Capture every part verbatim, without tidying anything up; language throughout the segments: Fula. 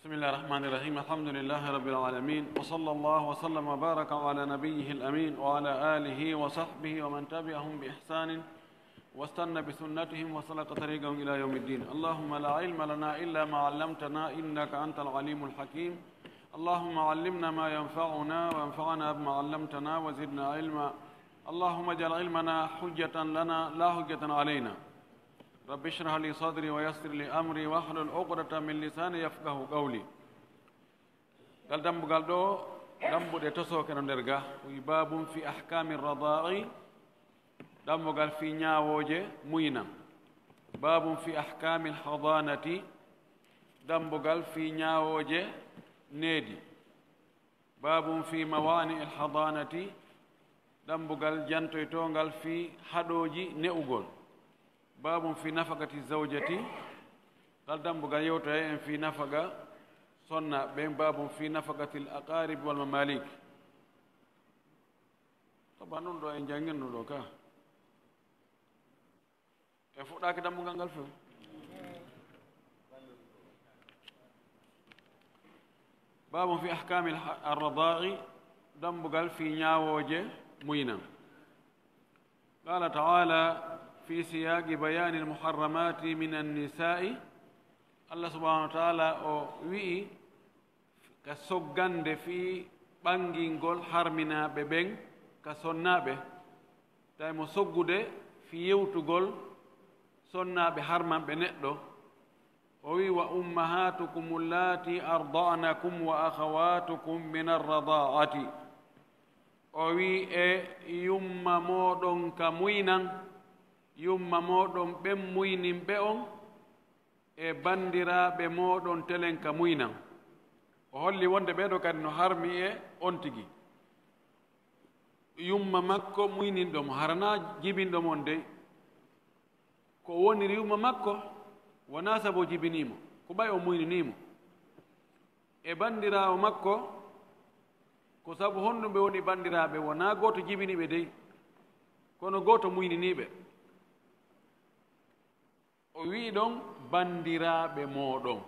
بسم الله الرحمن الرحيم. الحمد لله رب العالمين، وصلى الله وسلم وبارك على نبيه الأمين وعلى آله وصحبه ومن تبعهم بإحسان واستن بسنتهم وسلك طريقهم إلى يوم الدين. اللهم لا علم لنا إلا ما علمتنا إنك أنت العليم الحكيم. اللهم علمنا ما ينفعنا وانفعنا بما علمتنا وزدنا علما. اللهم اجعل علمنا حجة لنا لا حجة علينا. رب اشرح لي صدري ويسر لي أمري واحلل عقدة من لساني يفقه قولي. Ngal dambugal ɗo, dambuɗe tosooke no nder ga. Wi babun fi ahkami radaa'i, dambugal fi ñaawooje muynan. Babun fi ahkami alhadanati, dambugal fi ñaawooje needi. Babun fi mawani alhadanati, dambugal jantoytoongal fi haɗooji ne'ugol. Babun fi nafaqati zawjati, ngal dambugal yewtoya en fi nafaqa sonna ɓen. Babun fi nafaqati al aqarib wal mamalik. Taba nun ɗo en jangin no ɗo ka. En fuɗɗaaki dambugal ngal few. Babun fi ahkami arradaa'i, dambugal fi ñaawooje muynan. Qala ta'ala fi siyaqi bayani almuharramati min annisa'i, Allah subhanahu wa ta'ala o wi'i ka soggande fii ɓangingol harminaaɓe ɓen ka sonnaaɓe. Tawi mo soggude fii yewtugol sonnaaɓe harmanɓe neɗɗo, o wi, "Wa ummahatukum allati arda'nakum wa akhawatukum min arrada'ati." O wi, "E yumma mooɗon ka muynan, yumma mooɗon ɓen muyninɓe on, e banndiraaɓe mooɗon telen ka muynan." O holli wonde ɓee ɗoo kadi no harmi e on tigi. Yumma makko muyninɗo mo, hara na jibinɗo mo on dey. Ko woniri yumma makko, wonaa sabu o jibinii mo, ko ɓay o muyninii mo. E banndiraawo makko, ko sabu honɗum ɓe woni banndiraaɓe? Wonaa gooto jibinii ɓe dey, kono gooto muyninii ɓe. O wi'i ɗon banndiraaɓe mooɗon,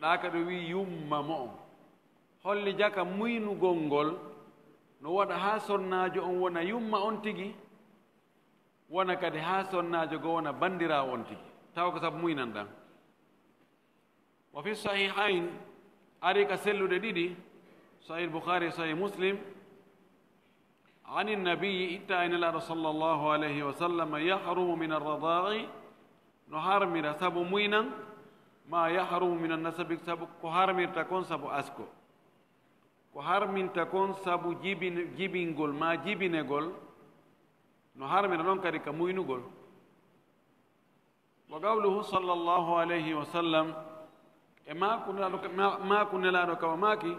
ɗaa kadi o wi'i yumma mo'on. Holli jaka muynugol ngol no waɗa haa sonnaajo on wona yumma on tigi, wona kadi haa sonnaajo goo wona banndiraawo on tigi, tawa ko sabu muynan ɗan. Wa fi sahihayn, ari ka selluɗe ɗiɗi, Sahih Bukhari, Sahih Muslim, ani nabiyi, itta e Nelaaɗo sallallahu alayhi wa sallam, yahrumu min arradaa'i, no harmira sabu muynan, ma yahrumu min annasabi, sabu ko harmirta kon sabu asko. Ko harminta kon sabu jibin-, jibingol ma jibinegol, no harmira non kadi ka muynugol. Wa qawluhu sallallahu alayhi wa sallam, e maaku Nelaaɗo ka, ma-, maaku Nelaaɗo ka o maaki,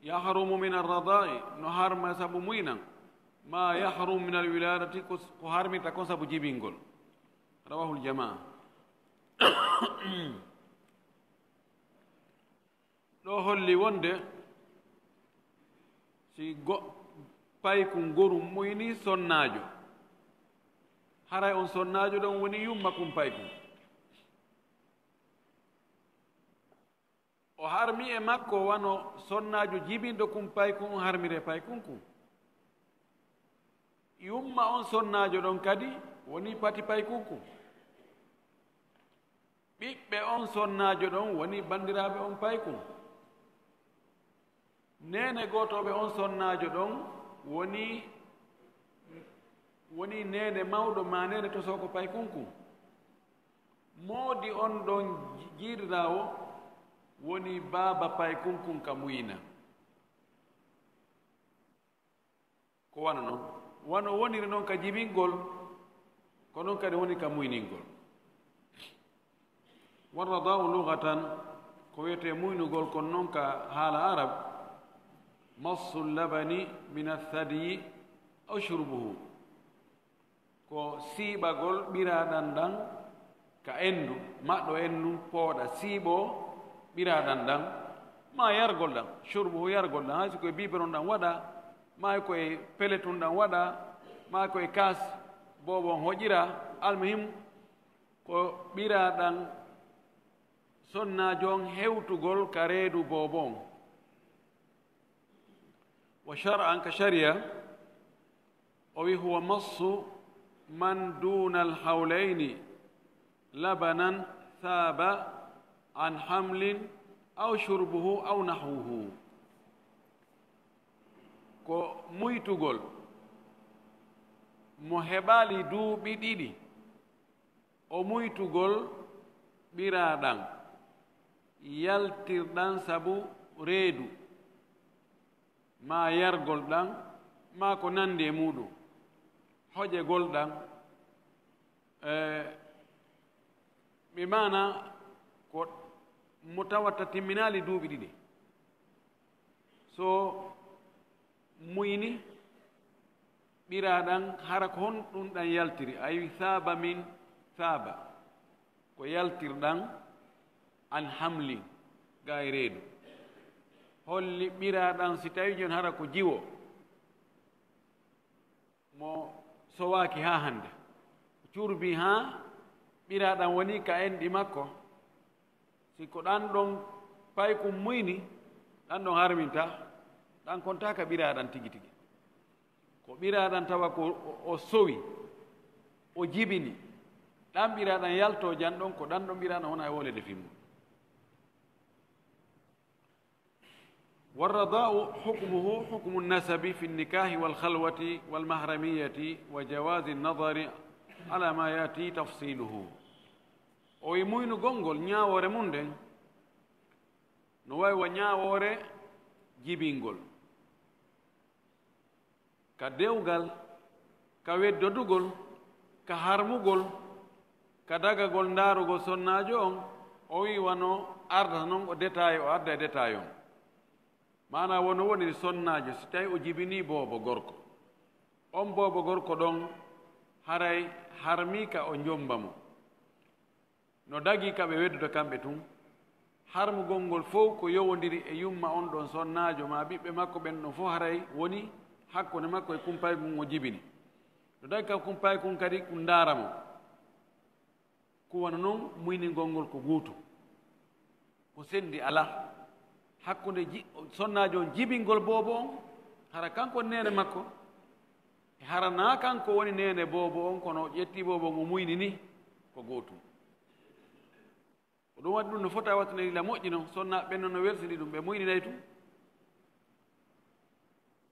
"Yahrumu min arradaa'i", no harma sabu muynan, ma yahrumu min alwilaadati, ko, ko harmita kon sabu jibingol. Rawahul jamaa. Ɗo holli wonde si go-, paykun gorum muynii sonnaajo, haray on sonnaajo ɗon woni yumma kun paykun. O harmi e makko wano sonnaajo jibinɗo kun paykun on harmiri e paykun kun. Yumma on sonnaajo ɗon kadi woni pati paykun kun. Ɓiɓɓe on sonnaajo ɗon woni banndiraaɓe on paykun. Neene gootooɓe on sonnaajo ɗon woni, woni neene mawɗo maa neene tosooko paykun kun. Moodi on ɗon ji-, jiiriraawo woni baaba paykun kun ka muyna. Ko wano non. Wano woniri non ka jibingol, ko non kadi woni ka muyningol. Warradaa'u lughatan, ko wiyetee muynugol kon non ka haala Arab, massu labani min athadyi aw shurbuhu. Ko siiɓagol ɓiraaɗan ɗan ka endu, maɗɗo endu, pooɗa, siiɓoo ɓiraaɗan ɗan, maa yargol ɗan, shurbuhu, yargol ɗan, hay si ko e biberon ɗan waɗa, maa ko e peletun ɗan waɗa, maa ko e kaas boobo on hoƴira, almuhim, ko ɓiraaɗan Sonnaajo on hewtugol ka reedu boobo on. Wa shar'an, ka shari'a, o wi huwa massu man duuna alhawlayni labanan thaaba an hamlin aw shurbuhu aw nahwuhu. Ko muytugol mo heɓaali duuɓi ɗiɗi, o muytugol ɓiraaɗan yaltirɗan sabu reedu, maa yargol ɗan, maa ko nanndi e muuɗum, hoƴegol ɗan, e, ɓe maana ko mo tawata timminaali duuɓi ɗiɗi. So muyni ɓiraaɗan, hara ko honɗum ɗan yaltiri? Ay, thaaba min thaaba, ko yaltirɗan an hamlin, ga e reedu. Holli ɓiraaɗan, si tawi jon hara ko jiwo, mo sowaaki haa hannde, curbi haa ɓiraaɗan woni ka enɗi makko, si ko ɗan ɗon paykun muyni, ɗan ɗon harminta, ɗan kontaa ka ɓiraaɗan tigi tigi. Ko ɓiraaɗan tawa ko o, o sowi, o jibini, ɗan ɓiraaɗan yaltoo jan ɗon, ko ɗan ɗon ɓiraaɗan wona e wolede fii mun. والرضاع حكمه حكم النسب في النكاح والخلوة والمحرمية وجواز النظر على ما يأتي تفصيله. O wi muynugol ngol, ñaawoore mun nden, no wayi wa ñaawoore jibingol. Ka dewgal, ka weddodugol, ka harmugol, ka dagagol ndaarugol sonnaajo on, o wi wano ardata non o détail, o adda e détail on. Maanaa wano woniri sonnaajo, si tawi o jibinii boobo gorko. On boobo gorko ɗon, haray harmii ka o jomba mo. No dagii ka ɓe weddude kamɓe tun. Harmugol ngol fow ko yowondiri e yumma on ɗon sonnaajo, maa ɓiɓɓe makko ɓen ɗon fow haray woni hakkunde makko e kumpaykun o jibini. No dagii ka kumpaykun kadi kun ndaara mo. Ko wano non muyningol ngol ko gootum. Ko sendi alaa. Hakkunde ji-, sonnaajo on jibingol boobo on, hara kanko woni neene makko, e hara naa kanko woni neene boobo on, kono o ƴetti boobo on o muynini, ko gootum. Ko ɗum waɗi ɗum no fota waɗtude ila moƴƴi non, sonnaaɓe ɓen non no welsini ɗum, ɓe muyninay tun.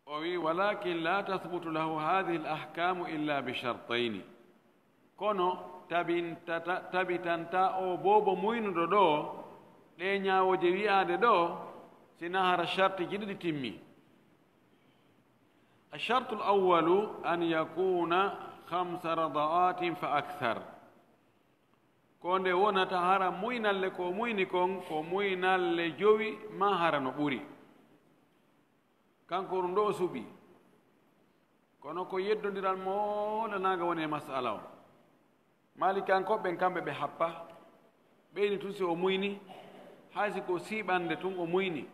O wi, "Walakin la tasbutu lahu hadhihi al-ahkamu illa bi shartayni." Kono tabintata-, tabitantaa o boobo muynuɗo ɗoo, ɗee ñaawooje wi'aade ɗoo, si naa hara shartiji ɗiɗi timmi. Ash-shartu al-awwalu an yakuna khamsa rada'atin fa akthar. Ko nde wonata hara muynalle ko o muyni kon, ko muynalle jowi maa hara no ɓuri. Kanko ɗum ɗo o suɓii. Kono ko yeddondiral moolanaanga woni e masala o. Maalikankooɓe ɓen kamɓe ɓe happa. Ɓeyni tun si o muyni, hay si ko siiɓannde tun o muyni.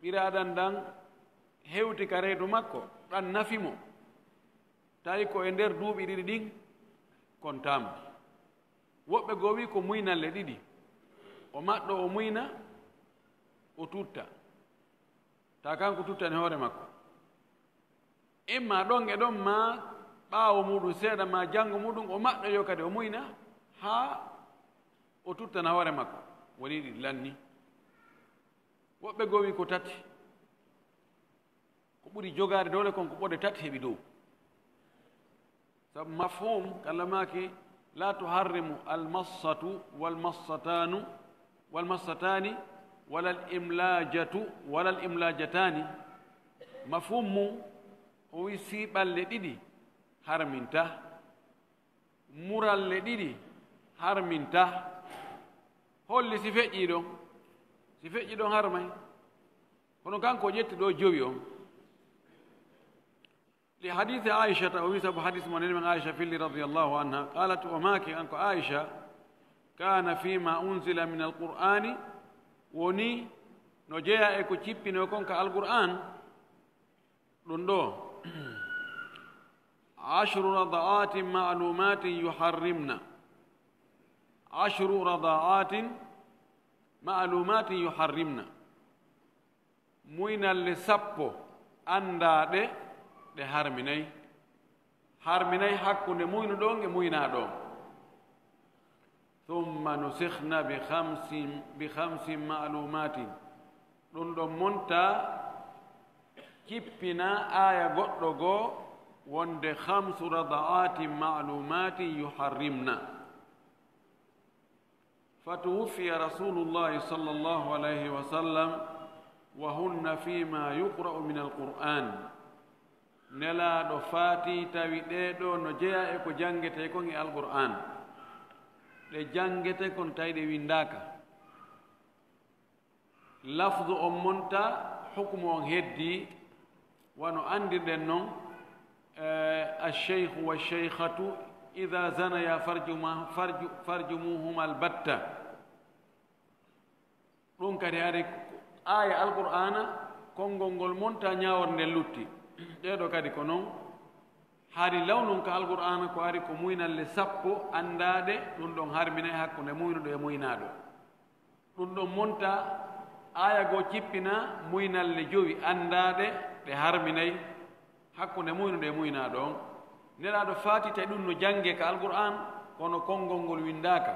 Ɓiraaɗan ɗan hewti ka reedu makko, ɗan nafi mo. Tawi ko e nder duuɓi ɗiɗi ɗin, kontaama. Woɓɓe goo wi ko muynalle ɗiɗi. O maɗɗo, o muyna, o tutta. Ta kanko tuttani hoore makko. Imma ɗon e ɗon, maa ɓaawo muɗum seeɗa, maa janngo muɗum, o maɗɗoyo kadi, o muyna haa o tuttana hoore makko. Woni ɗi lanni. Woɓɓe goo wi ko tati. Ko ɓuri jogaade doole kon ko ɓoɗe tati heɓi dow. Sabu mafhum, kala maaki, "La tuharrimu almassatu walmassatanu, walmassatani, wala alimlajatu, wala alimlajatani." Mafhum mum, o wi siiɓalle ɗiɗi harminta, muralle ɗiɗi harminta. Holli si feƴƴi ɗon? Si feƴƴi ɗon harmay. Kono kanko o ƴetti ɗo jowi on. Li hadisi Aishata, o wi sabu hadis mo nani men Aisha filli radiyallahu anha, qalat, o maaki kanko Aisha, "Kana fima unzila min alqur'ani", woni no jeya e ko cippino kon ka alqur'an. Ɗum ɗo, "Ashru rada'atin ma'lumatin yuharrimna." Ashru rada'atin ma'lumatin yuharrimna. Muynalɗe sappo anndaaɗe ɗe harminay. Harminay hakkunde muynuɗo on e muynaaɗo on. Thumma nusikhna bi khamsin, bi khamsin ma'lumatin. Ɗum ɗon monta cippina aaya goɗɗo goo wonde khamsu rada'atin ma'lumatin yuharrimna. Fatuwuffiya Rasuulullaahi sallallaahu alayhi wa sallam wa hunna fiima yuqra'u minal Qur'aan. Nelaaɗo faatii tawi ɗee ɗoo no jeyaa e ko janngetee kon e Alqur'aan. Ɗe janngetee kon tawi ɗe winndaaka. Lafdu on monta, hukmu on heddii, wano anndirɗen non, eh, "Ash-shaykhu wash-shaykhatu idha zanaya farjuma-, farju-, farjumuhuma al-batta." Ɗum kadi hari aaya Alqur'aana, konngol ngol monta, ñaawore nden lutti. Ɗee ɗoo kadi ko non. Hari law non ka Alqur'aana ko ari ko muynalɗe sappo anndaaɗe, ɗum ɗon harminay hakkunde muynuɗo e muynaaɗo. Ɗum ɗon monta, aaya goo cippina muynalɗe jowi anndaaɗe ɗe harminay hakkunde muynuɗo e muynaaɗo on. Nelaaɗo faatii tawi ɗum no janngee ka Alqur'aan, kono konngol ngol winndaaka.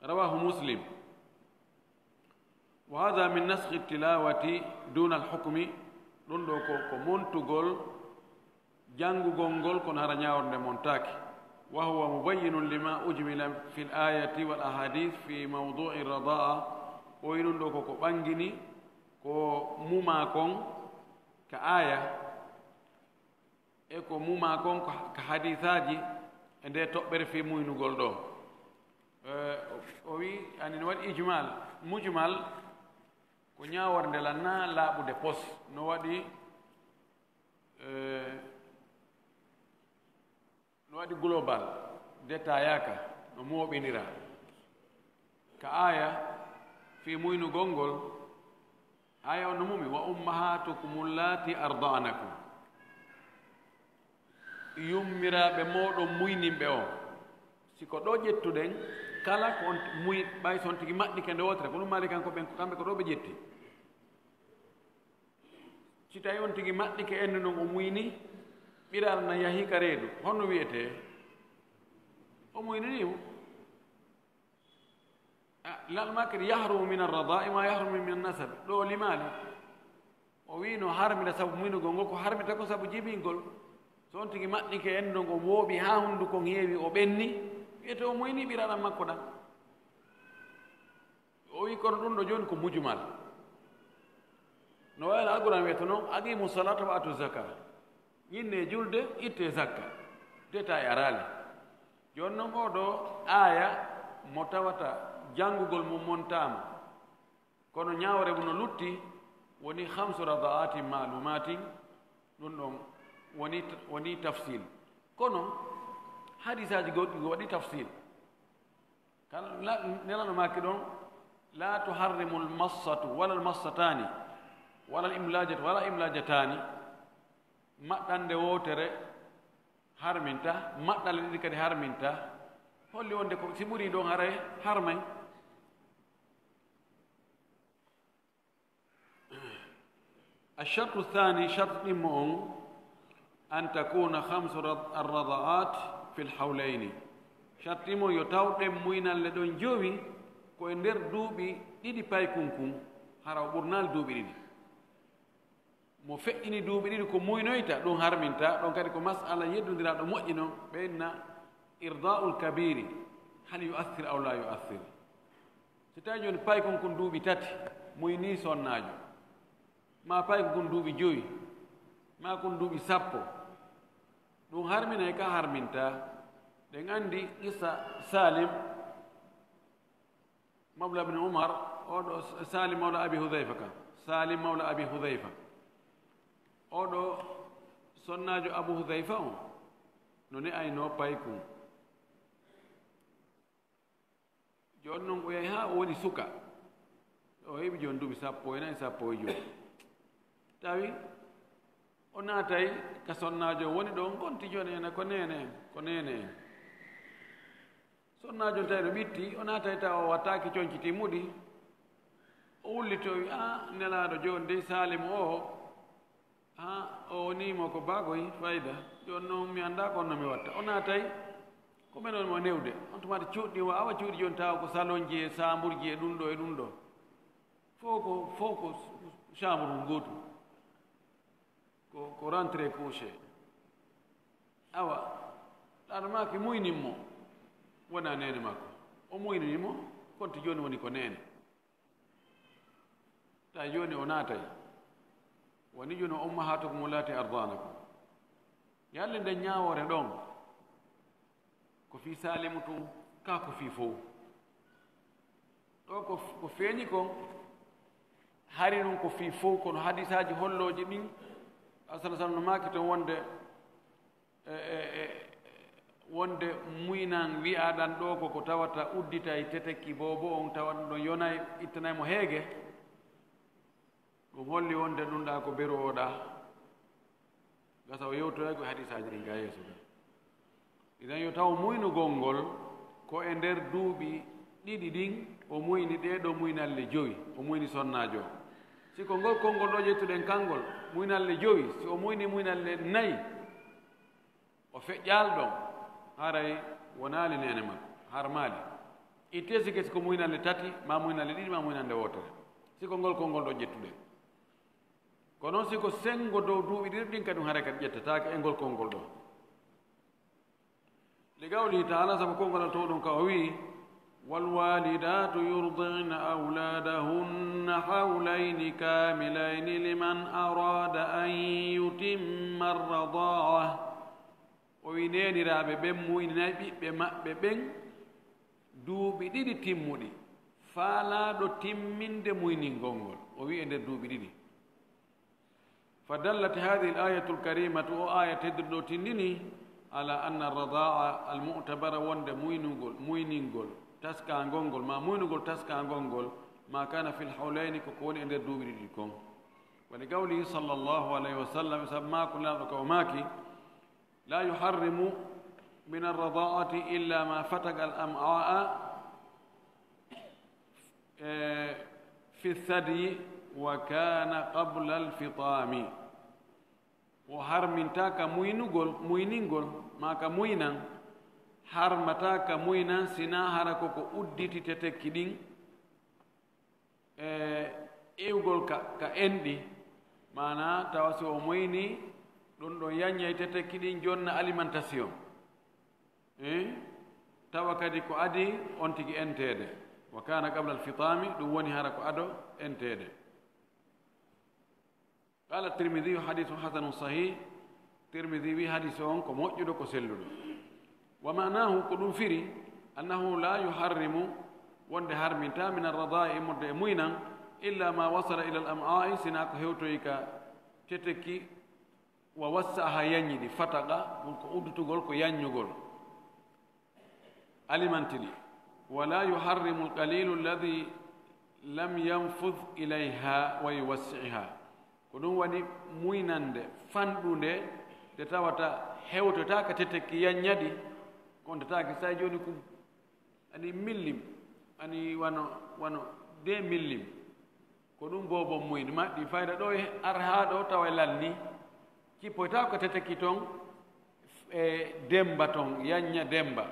Rawaahu Muslim. Wa haadha min naskhi tilawati duna al-hukmi, ɗum ɗoo ko, ko montugol janngugol ngol, kono hara ñaaworde montaaki. Wa huwa mubayyinun lima ujmila fil ayati wal ahadith fi mawdu'i rada'a. O wi ɗum ɗoo ko ko ɓanngini, ko mumaa kon ka aaya, e ko mumaa kon ko ka hadiisaaji e ndee toɓɓere fii muynugol ɗoo. Eh, o, o wi, ani no waɗi ijmal, mujmal, ko ñaaworde lan na laaɓude pos, no waɗi, eh, no waɗi global, detayaaka, no mooɓinira. Ka aaya fii muynugol ngol, aaya on no mumi, "Wa ummahatukum allati arda'nakum." Yummiraaɓe mooɗon muyninɓe on. Si ko ɗoo ƴettuɗen, kala ko on muy-, ɓay so on tigi maɗɗike nde wootere, ko ɗum maali kanko ɓen, ko kamɓe ko ɗoo ɓe ƴetti. Si tawi on tigi maɗɗike endu ndun o muyni, ɓiral na yahi ka reedu, honno wiyetee? O muyninii mo. Ah, lal makiri yahrumu min arrada'i ma yahrumu min nasab. Ɗoo limaali. O wii no harmita sabu muynugol ngol, ko harmita ko sabu jibingol. So on tigi maɗɗike endu ndun o mooɓi haa hunduko on heewi, o ɓenni, wiyetee o muyni ɓiral an makko ɗan. O wi kono ɗum ɗoo jooni ko mujmal. No wayno Alqur'aan wi'ata non, "Aqimu salata wa atu zaka." Ñinnee julde, ittee zakka. Detail araali. Jooni non oo ɗoo aaya mo tawata janngugol mum montaama. Kono ñaawore mum no lutti, woni khamsu rada'atin ma'lumatin, ɗum ɗon woni, woni tafsil. Kono hadiisaaji goɗɗi waɗi tafsil. Kala la-, Nelaaɗo maaki ɗon, "La tuharrimul massatu, wala al massatani, wala al imlajatu, wala imlajatani." Maɗɗande wootere harminta, maɗɗale ɗiɗi kadi harminta. Holli wonde ko si ɓuri ɗon haray harmay. Ash-shartu thani, shartu ɗimmo on, an takuna khamsu rad-, ar-rada'at fil hawlayni. Shartu ɗimmo yo taw ɗen muynalle ɗon jowi ko e nder duuɓi ɗiɗi paykun kun, hara o ɓurnaali duuɓi ɗiɗi. Mo feƴƴini duuɓi ɗiɗi ko muynoyta, ɗum harminta, ɗon kadi ko mas'ala yeddondiraaɗo moƴƴi non, ɓe inna irda'ul kabiri, hal yu'athir aw la yu'athir. Si tawi jooni paykun kun duuɓi tati, muyni sonnaajo, ma paykun kun duuɓi jowi, ma kun duuɓi sappo, ɗum harminay ka harminta? Ɗen anndi qissa Salim, Mawla ibn Umar, oo ɗoo Salim mawla Abi Hudhayfa kan. Salim mawla Abi Hudhayfa. Oo ɗoo sonnaajo Abu Hudhayfa on, no ne'aynoo paykun. Jooni non o yahi haa o woni suka. O heɓi jooni duuɓi sappo e nayi, sappo e jowi. Tawi o naatay ka sonnaajo woni ɗon, gonti jooni ena ko neene en, ko neene en. Sonnaajo on tawi no ɓitti, o naatay tawa o wattaaki conci timmuɗi. O wulliti, o wi, "A, Nelaaɗo, jooni dey Saalimu o, a, o woniimo ko baagoy fayda. Jooni noon mi anndaa ko honno mi watta." O naatay, ko men woni mo newde. On tuma de cuuɗi ɗin wa awa cuuɗi jooni tawa ko salonji e saamburji e ɗum ɗo e ɗum ɗo. Fof ko, fof ko chambre ngootu. Ko, ko rentrée couchée. Awa, ɗaɗo maaki muynin mo, wona neene makko. O muynini mo, konti jooni woni ko neene. Ta jooni o naatay. Woni jooni o ummahatukum allati ardanakum. Yalle nden ñaawoore ɗon, ko fii Saalimu tun, ka ko fii fow. Ɗo ko, ko feeñi kon, hari nun ko fii fow, kono hadisaaji hollooji ɗin, Rasul sallallahu alaihi wasallam no maaki ton wonde, e, e, e, wonde muynan wi'aɗan ɗo ko, ko tawata udditay tetekki boobo on, tawa ɗum ɗon yonay, ittanay mo heege. Ɗum holli wonde ɗum ɗa ko beru o ɗa. Gasa o yewtoyay ko hadisaaji ɗin ga yeeso ga. Idan yo taw muynugol ngol ko e nder duuɓi ɗiɗi ɗin, o muyni ɗee ɗoo muynalle jowi, o muyni sonnaajo. Si ko ngol konngol ɗoo ƴettuɗen kanngol, muynalle jowi, si o muyni muynalle nayi, o feƴƴaali ɗon, haray wonaali neene makko, harmaali. Ittee si ke si ko muynalle tati, maa muynalle ɗiɗi, maa muynande wootere. Si ko ngol konngol ɗoo ƴettuɗen. Kono si ko senngo dow duuɓi ɗiɗi ɗin, kadi haray kadi ƴettataake e ngol konngol ɗoo. Li qawlihi ta'ala, sabu konngol Alla towɗun ka o wi'i, "Wal walidatu yurdi'na awladahunna hawlayni kamilayni liman arada an yutimma ar-rada'ah." O wi'i neeniraaɓe ɓen muyninay ɓiɓɓe maɓɓe ɓen duuɓi ɗiɗi timmuɗi, faalaaɗo timminde muyningol ngol. O wi'i e nder duuɓi ɗiɗi. Fa dallat hadhihi al-ayatu al-karimatu, o aya tedduɗo tindini, ala anna ar-radaa'a al-mu'tabara, wonde muynugol, muyningol taskaangol ngol, ma muynugol taskaangol ngol, ma kana fil hawlayni, ko ko woni e nder duuɓi ɗiɗi kon. Wa li qawlihi sallallahu alayhi wa sallam, sabu maako Nulaaɗo ka o maaki, la yuharrimu min ar-radaa'ati illa ma fataqa al-am'aa'a, e, fi thadyi wa kana qabla al-fitaami. O harminta ka muynugol, muyningol, ma ka muynan, harmata ka muynan, sina hara ko ko udditi tetekki ɗin, e, iwgol ka, ka enɗi, maana tawa si o moyni, ɗum ɗon yanñay tetekki ɗin jonna alimentation. Eh? Tawa kadi ko adi on tigi enteede. Wa kana qabla al-fitaami, ɗum woni hara ko ado enteede. Qala Tirmidhi, hadithun hasanun sahih. Tirmidhi wi hadisi on ko moƴƴuɗo, ko selluɗo. Wa ma'nahu, ko ɗum firi, annahu la yuharrimu, wonde harminta, min ar-radaa'i, immorde e muynan, illa ma wasala ila al-am'aa'i, sina ko hewtoyi ka tetekki, wa wassa'aha, yanñidi, fataqa, ɗum ko uddutugol, ko yanñugol. Alimentini. Wala yuharrimu al-qalilu alladhi lam yanfudh ilayha wa yuwassi'ha. Ko ɗum woni muynande fanɗunde nde tawata hewtotaaka tetekki yanñadi, kontataake say jooni kum ani millim, ani wano, wano deux millim. Ko ɗum boobon muyni maɗɗi fayda ɗo e ar haa ɗo tawa e lalni. Cippoyta ko teteki ton e demba ton, yanña demba.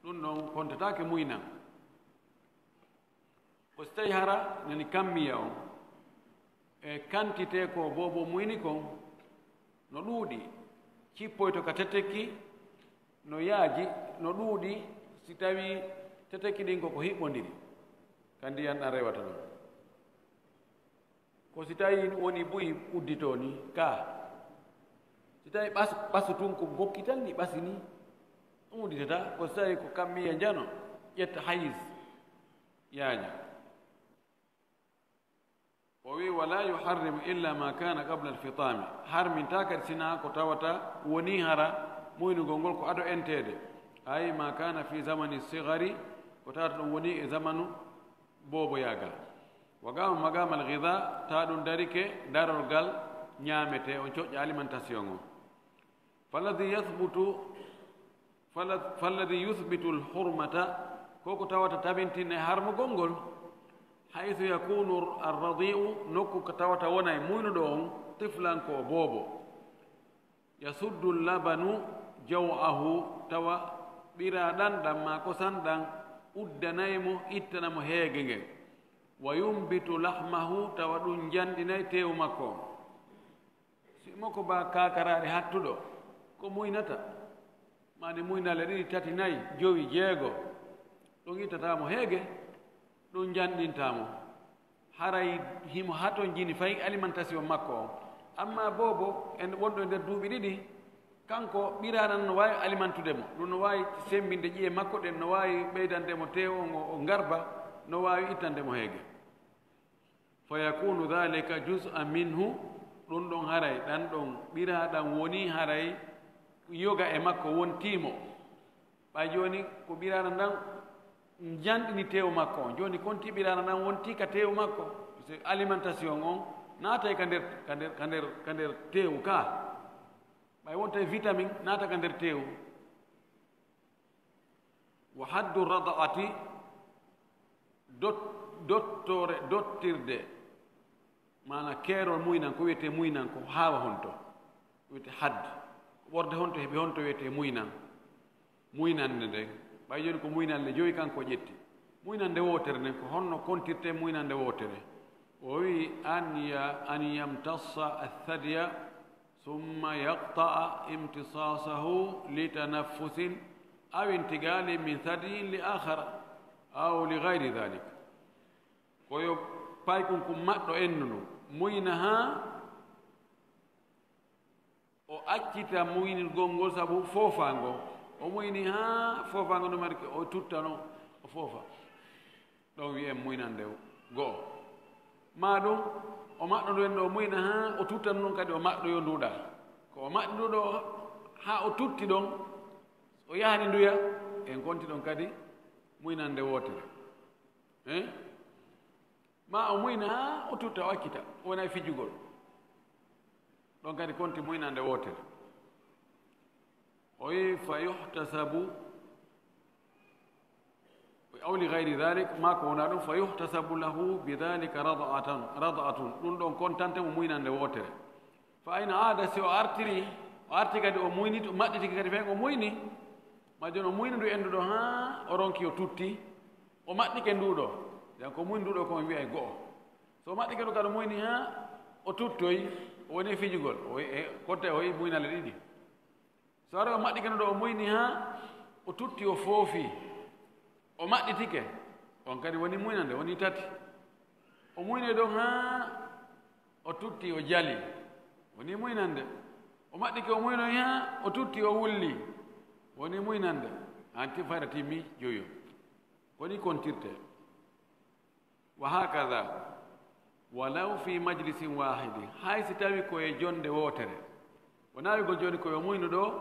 Ɗum ɗon kontataake muynan. Ko si tawi hara nani kammiya on e quantité ko boobon muyni kon no ɗuuɗi, cippoyto ka teteki no yaaji, no ɗuuɗi, si tawi teteki ɗin ko ko hiɓɓondiri ka ndiyan ɗan rewata ɗon. Ko si tawi woni buy uddito ni ka, si tawi ɓas-, ɓasu tun ko gokkital ni ɓasi ni, ɗum udditata. Ko si tawi ko kammiya njano, ƴetta hayis, yaaña. O wi, "Wala yuharrimu illa ma kana qabla al-fitami." Harminta kadi sina ko tawata woni hara muynugol ngol ko ado enteede. Ay ma kana fi zamani sigari, ko tawata ɗum woni e zamanu booboyaagal. Wa qama maqama al-ghidha, ta ɗum darike darorgal ñaamete on coƴƴa alimentation on. Falladhi yathbutu Fala-, falladi yuthbitu lhurmata, ko ko tawata tabintinay harmugol ngol, haythu yakunu arradi'u, nokku ko tawata wonay muynuɗo on, tiflan ko boobo. Yasuddu labanu jaw'ahu, tawa ɓiraa ɗan ɗan maa kosan ɗan uddanay mo, ittana mo heege ngen. Wa yumbitu lahmahu, tawa ɗun njanɗinay teewu makko on. Si mo ko ba kaakaraari hattuɗo, ko muynata, maa nde muynale ɗiɗi, tati, nayi, jowi, jeego, ɗun ittataa mo heege, ɗun njanɗintaa mo. Haray himo hatonjini fay alimentation makko on. Amma boobo en wonɗo e nder duuɓi ɗiɗi, kanko ɓiraa ɗan no waawi alimentude mo, ɗun no waawi semmbinde ƴi'e makko ɗen, no waawi ɓeydande mo teewu on o, o ngarba, no waawi ittande mo heege. Fa yakunu dhalika juz'an minhu, ɗun ɗon haray, ɗan ɗon ɓiraa ɗan wonii haray yoga e makko, wontii mo. Ɓay jooni ko ɓiraa ɗan ɗan njanɗini teewu makko on. Jooni kontii ɓiraa ɗan ɗan wontii ka teewu makko. Parce que alimentation on naatay ka nder, ka nder, ka nder, ka nder teewu ka. Ɓay wontay vitamine naata ka nder teewu. Wa haddu radaati, dot-, dottore, dottirde, maana keerol muynan, ko wiyetee muynan, ko haawa honto, ko wiyetee hadd. Ɓorde honto heɓi honto wiyetee muynan. Muynande nden, ɓay jooni ko muynande jowi kanko ƴetti. Muynande wootere nden, ko honno kontirtee muynande wootere? O wi'i, an ya-, an yamtassa athadiya, summa yaqta'a imtisasahu li tanaffusin aw intiqalin min thadiyin li akhara aw li ghayri dhalik. Ko yo paykun kun maɗɗo ennu ndun, muyna haa o accita muynugol ngol sabu foofaango. O muyni haa foofaango ndun marki, o tutta non, o foofa. Ɗon wi'en muynande go'o. Maa ɗun, o maɗɗodo en ɗo, o muyna haa o tutta non kadi, o maɗɗoyo nduɗa. Ko o maɗɗi nduɗo haa o tutti ɗon, o yahani nduya, en konti ɗon kadi muynande wootere. Eh? Maa o muyna haa o tutta, o accita, o wona e fijugol. Ɗon kadi konti muynande wootere. O wi'i, fa yuhtasabu, aw li ghayri dhalik, maa ko wona ɗun, fa yuhtasabu lahu bi dhalika rad'atan, rad'atun. Ɗun ɗon kontante mo muynande wootere. Fa in aada, si o artiri, o arti kadi o muyni, o maɗɗitike kadi fen o muyni, maa jooni o muyni ndu enduɗo haa o ronki o tutti, o maɗɗike nduɗo. Jan ko muyni nduɗo ko on wi'ay go'o. So o maɗɗike ndu kadi o muyni haa o tuttoy, o woni e fijugol, o, e, kotte o yi muynale ɗiɗi. So ari o maɗɗike ndu ɗo, o muyni haa o tutti, o foofi, o maɗɗitike, on kadi woni muynande, woni tati. O muyni ɗon haa o tutti, o jali, woni muynande. O maɗɗike, o muynoyi haa o tutti, o wulli, woni muynande. An ti fayda timmi joyo. Ko ni kontirte. Wa hakada, walaw fi majlisin wahidi, hay si tawi ko e jonde wootere. Wona wi'ugol jooni ko yo muynu ɗo,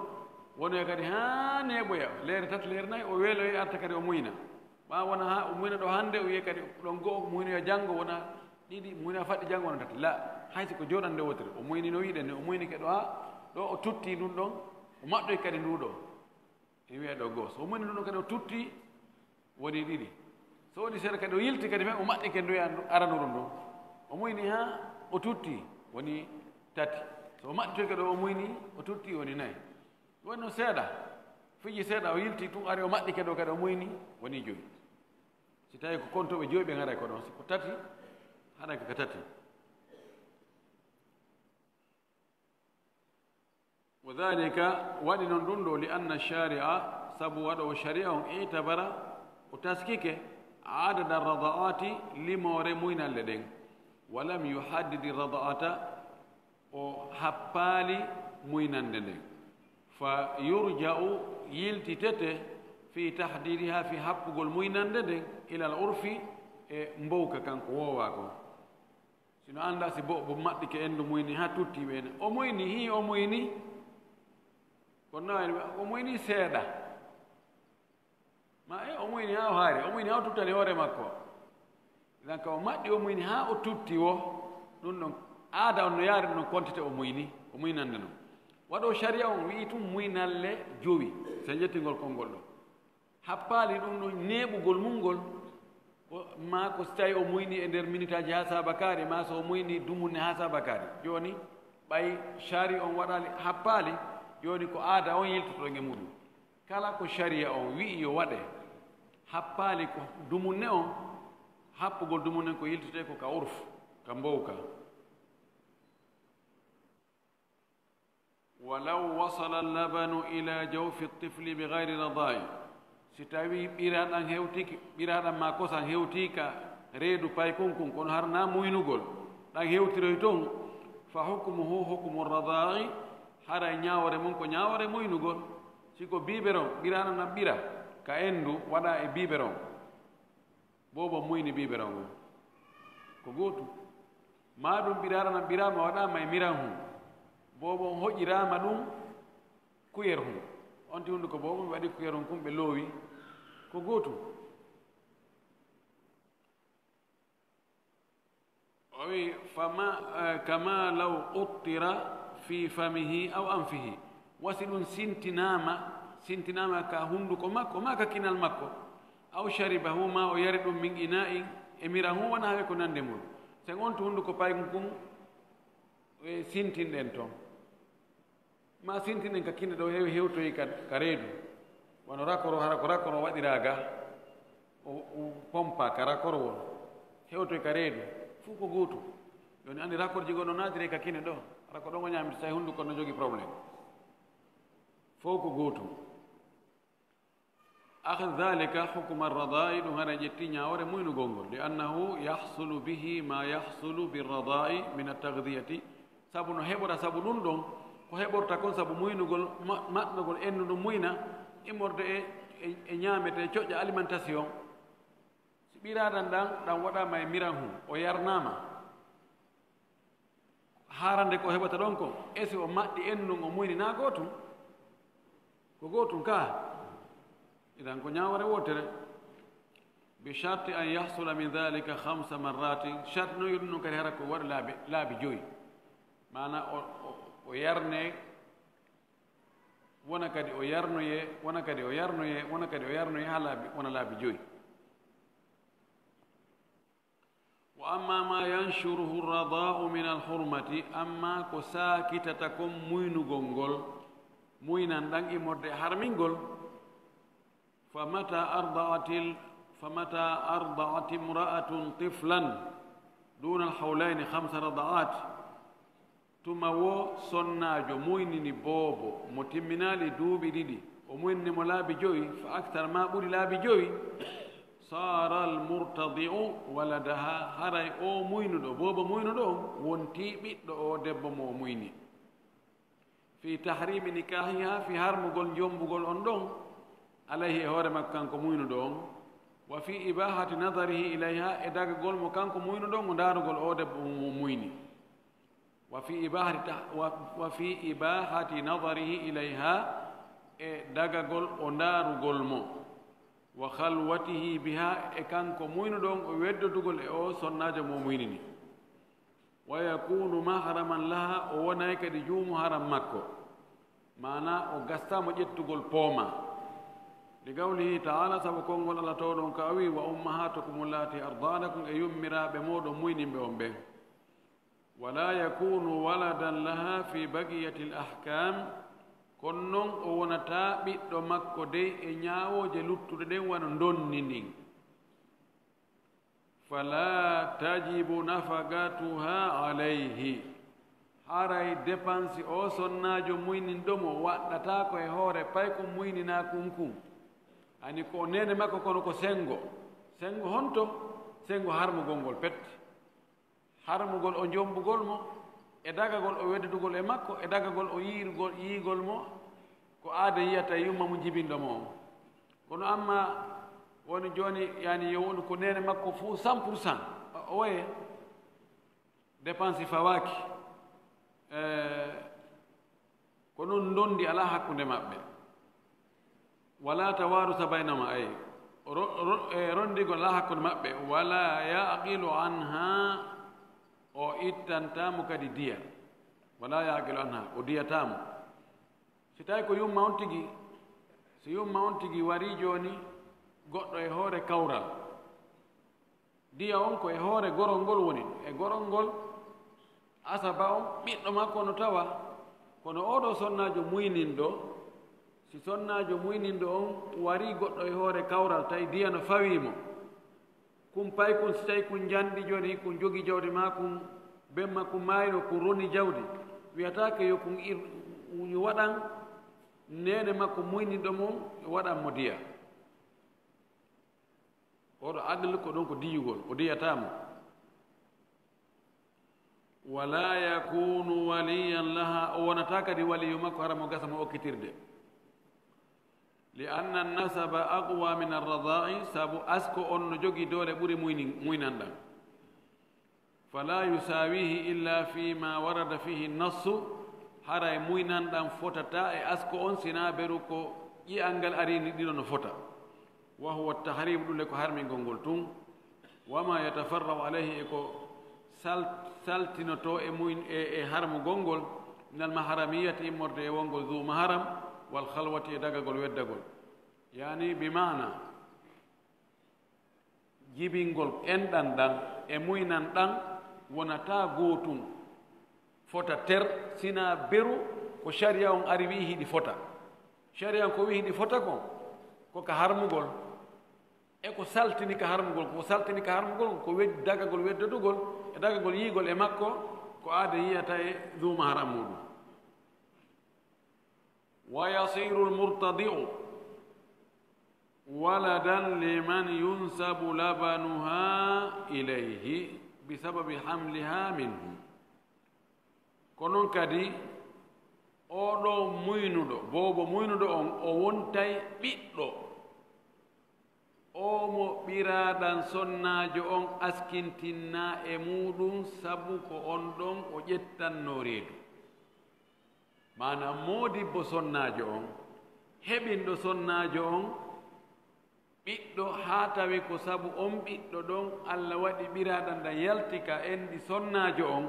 wonoya kadi haa neeɓoya, leere tati, leere nayi, o weeloya, arta kadi o muyna. Ɓaa wona haa o muyna ɗo hannde, o wi'a kadi ɗon go'o, muynoya janngo, wona ɗiɗi, muyna faɗɗi janngo, wona tati. La, hay si ko jooɗande wootere, o muyni no wi'uɗen ni, o muynike ɗo haa ɗo o tutti ndun ɗon, o maɗɗoyi kadi ndu ɗo. En wi'a ɗo go'o. So o muyni ndu ɗon kadi o tutti, woni ɗiɗi. So woni seeɗa kadi o yilti kadi fen, o maɗɗike nduya ndu aranuru ndun. O muyni haa o tutti, woni tati. So o maɗɗitoyi kadi o muyni, o tutti, woni nayi. Woni no seeɗa. Fiji seeɗa, o yilti tun, ari o maɗɗike ɗo kadi o muyni, woni joyi. Si tawi ko kontoɓe joyi ɓe ngaray ko ɗon, si ko tati, haɗay ko ka tati. Wa dhalika, waɗi non ɗun ɗo, li anna shari'a, sabu waɗoowo shari'a on, i'tabara, o taskike, adada rada'ati, limoore muynalle ɗen. Wa lam yuhaddidi rada'ata, o happaali muynande nden. Fa yurja'u, yiltitete, fi tahdidiha, fi happugol muynande nden, ilal urfi, e mbowka kan ko woowaa kon. Si no anndaa si bo, bo maɗɗike enndu muyni haa tutti ɓe ne. O muyni, hii o muyni. Kono no o muyni seeɗa. Ma e o muyni haa o haari, o muyni haa o tuttani hoore makko. Idan ka o maɗɗi o muyni haa o tutti wo, ɗun ɗon aada on no yaari ɗun ɗon kontite o muyni, o muynande non. Waɗo shari'a on wi'i tun muynalle jowi, so njettingol konngol ɗo. Happaali ɗum ɗon neeɓugol mum ngol, ko, maa ko si tawi o muyni e nder minitaaji haa saabakaari, maa so o muyni dumunne haa saabakaari. Jooni, ɓay shari'a on waɗaali happaali, jooni ko aada on yiltoto e muɗum. Kala ko shari'a on wi'i yo waɗe, happaali ko dumunne on, happugol dumunne ko yiltete ko ka urf, ka mbowka. Walaw wasala labanu ila jawfi tifli bi gayri radai. Si tawi ɓira ɗan hewtiki, ɓira ɗan ma kosan hewtika reedu paykun kun, kono har na muynugol, ɗan hewtiroy ton, fa hukmuhu hukmu radai, haray ñaawore mun ko ñaawore muynugol. Si ko biberon, ɓira ɗan na ɓira ka endu, waɗa e biberon. Boobo muyni biberon on. Ko gootu. Maa ɗum ɓiraara nan ɓiraama waɗaama e miran hun. Boobo on hoƴiraama ɗum kuyer hun. On ti hunduko boobo ɓe waɗi kuyer hun kun ɓe loowi. Ko gootu. O wi, fama, eh, kama law quttira fi famihi aw anfihi. Wasi ɗum sintinaama, sintinaama ka hunduko makko, maa ka kinal makko. Aw sharibahu, maa o yari ɗum min ina'in, e miran hun wona hawe ko nande mun. Sen on to hunduko paykun kun, e sintinɗen ton. Ma sintinɗen ka kine ɗo hew-, hewtoyi ka, ka reedu. Wano rakoro, hara ko rakoro waɗiraa ga, o, o pompa ka rakoro won. Hewtoyi ka reedu. Fuu ko gootu. Jooni anndi rakorji goo no naatiri ka kine ɗo. Hara ko ɗon o ñaamita, tawi hunduko no jogi problème. Fow ko gootu. Akh dhalika hukma ar-radai, ɗum hara ƴetti ñaawore muynugol ngol. Li annahu yahsulu bihi ma yahsulu bir-radai min at-taghdiyati. Sabu no heɓora, sabu ɗum ɗon, ko heɓorta kon sabu muynugol, ma-, maɗnogol ennu ɗum muyna, immorde e, e, e ñaamete, coƴƴa alimentation. Si ɓiraaɗan ɗan, ɗan waɗaama e miran hun, o yarnaama. Haarande ko heɓata ɗon kon, e si o maɗɗi ennun o muyni naa gootun? Ko gootun kaa. Idan ko ñaawore wootere. Bi sharti an yahsula min dhalika khamsa marratin. Sharti no yuɗum ɗum kadi hara ko waɗa laabi, laabi joyi. Maana o, o, o yarne, wona kadi o yarnoye, wona kadi o yarnoye, wona kadi o yarnoye haa laabi, wona laabi joyi. Wa amma ma yanshuruhu rada'u min al-hurmati, amma ko saakitata kon muynugol ngol, muynan ɗan immorde harmingol, fa mata arda'atil, fa mata arda'at imra'atun tiflan duna al-hawlayni khamsa rada'at, tuma wo sonnaajo muynini boobo mo timminaali duuɓi ɗiɗi, o muynini mo laabi jowi, fa akthar, maa ɓuri laabi jowi, saara al-murtadi'u waladaha, haray o muynuɗo, boobo muynuɗo on, wontii ɓiɗɗo o debbo mo o muyni. Fi tahrimi nikahiha, fi harmugol njombugol on ɗon, alayhi, e hoore makko kanko muynuɗo on, wa fi ibahati nadarihi ilayha, e dagagol mo kanko muynuɗo on, o ndaarugol o debbo mo o muyni. Wa fi ibahati ta-, wa, wa fi ibahati nadarihi ilayha, e dagagol o ndaarugol mo. Wa khalwatihi biha, e kanko muynuɗo on o weddodugol e o sonnaajo mo muynini. Wa yakunu mahraman laha, o wonay kadi juumu haram makko. Maana o gastaamo ƴettugol pooma. Li qawlihi ta'ala, sabu konngol Allah towɗon ka o wi, wa ummahatukum allati arda'nakum, e yummiraaɓe mooɗon muynimɓe on ɓen. Wala yakunu waladan laha fi baqiyatil ahkam, kono non o wonataa ɓiɗɗo makko dey e ñaawooje luttuɗe ɗen wano ndonni ndin. Fala tajibu nafaqatuha alayhi, haray depansi o sonnaajo muyninɗo mo waɗɗataa ko e hoore paykun muyninaa kun kun. Ani ko neene makko kono ko senngo. Senngo honto? Senngo harmugol ngol pet. Harmugol o njombugol mo, e dagagol o weddudugol e makko, e dagagol o yiirugol, yiigol mo, ko aada yiyata e yumma mum jibinɗo mo on. Kono amma woni jooni, yani, yo wondu ko neene makko fuu cent pour cent, o, oye, dépense fawaaki. Eh, Ko non ndondi alaa hakkunde maɓɓe. Wala tawarusa baynahuma, ay, ro-, ro-, e rondigol alaa hakkunde maɓɓe. Wala yaqilu anha, o ittantamo kadi diya. Wala yaqilu anha, o diyatamo. Si tawi ko yumma on tigi, si yumma on tigi warii jooni goɗɗo e hoore kawral, diya on ko e hoore gorol ngol woni, e gorol ngol, asaba on, ɓiɗɗo makko no tawa, kono oo ɗoo sonnaajo muyninɗo, si sonnaajo muyninɗo on warii goɗɗo e hoore kawral, tawi diya no fawii mo, kun paykun, si tawi kun njanɗi jooni, kun jogii jawdi maa kun, ben maa kun maayino, kun roni jawdi, wiyataake yo kun ir-, yo waɗan neene makko muyninɗo mo, yo waɗan mo diya. Oo ɗoo aql ko ɗon ko diyugol, o diyataa mo. Wala yakunu waliyan laha, o wonataa kadi waliyu makko, hara mo gasa mo okkitirde. Li anna nasaba aqwa min arradai, sabu asko on no jogii doole ɓuri muyni-, muynanɗan. Fala yusawihi illa fi ma warada fihi nassu, haray muynanɗan fotataa e asko on, sinaa beru ko ƴi'al ngal arii ni ɗiɗo no fota. Wa huwa tahrim, ɗun le ko harmingol ngol tun. Wa ma yatafarra'u alayhi, e ko sal-, saltinotoo e muyn-, e, e harmugol ngol, min al maharamiyati, immorde e wongol zu maharam, wal khalwati, e dagagol weddagol. Yani bi maana, jibingol enɗan ɗan e muynan ɗan wonataa gootun, fota ter, sinaa beru ko sariya on ari wi'i hiɗi fota. Sariya on ko wi'i hiɗi fota kon, ko ka harmugol. E ko saltini ka harmugol, ko saltini ka harmugol, ko wed-, dagagol weddodugol, e dagagol yi'igol e makko, ko aada yi'ata e zu maharam muuɗum. Wa yasiru al-murtadi'u waladan liman yunsabu labanuha ilayhi bi sababi hamliha minhu. Ko non kadi, oo ɗoo muynuɗo, boobo muynuɗo on, o wontay ɓiɗɗo oo mo ɓiraaɗan sonnaajo on askintinnaa e muuɗum, sabu ko on ɗon o ƴettannoo reedu. Maanaa, moodibbo sonnaajo on, heɓinɗo sonnaajo on, ɓiɗɗo, haa tawi ko sabu on ɓiɗɗo ɗon Alla waɗi ɓiraaɗan ɗan yalti ka enɗi sonnaajo on,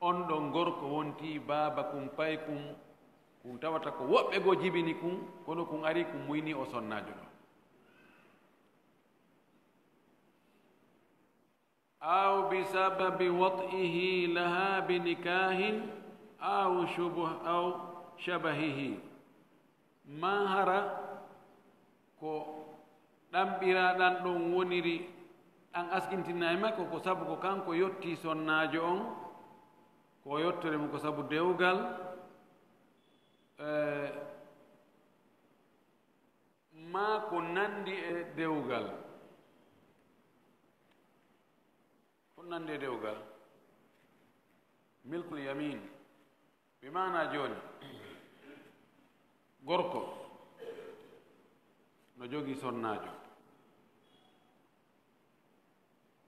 on ɗon gorko wontii baaba kun paykun, kun tawata ko woɓɓe goo jibini kun, kono kun arii kun muynii oo sonnaajo ɗon. Aw bi sababi wat'ihi laha bi nikahin aw shubuh-, aw shabahihi. Maa hara ko ɗan ɓiraaɗan ɗon woniri, ɗan askintinaa e makko, ko sabu ko kanko yottii sonnaajo on, ko yottere mum ko sabu dewgal, eh, maa ko nanndi e dewgal. Ko nanndi e dewgal. Milkul yamin. Bi maanaa jooni, gorko no jogii sonnaajo.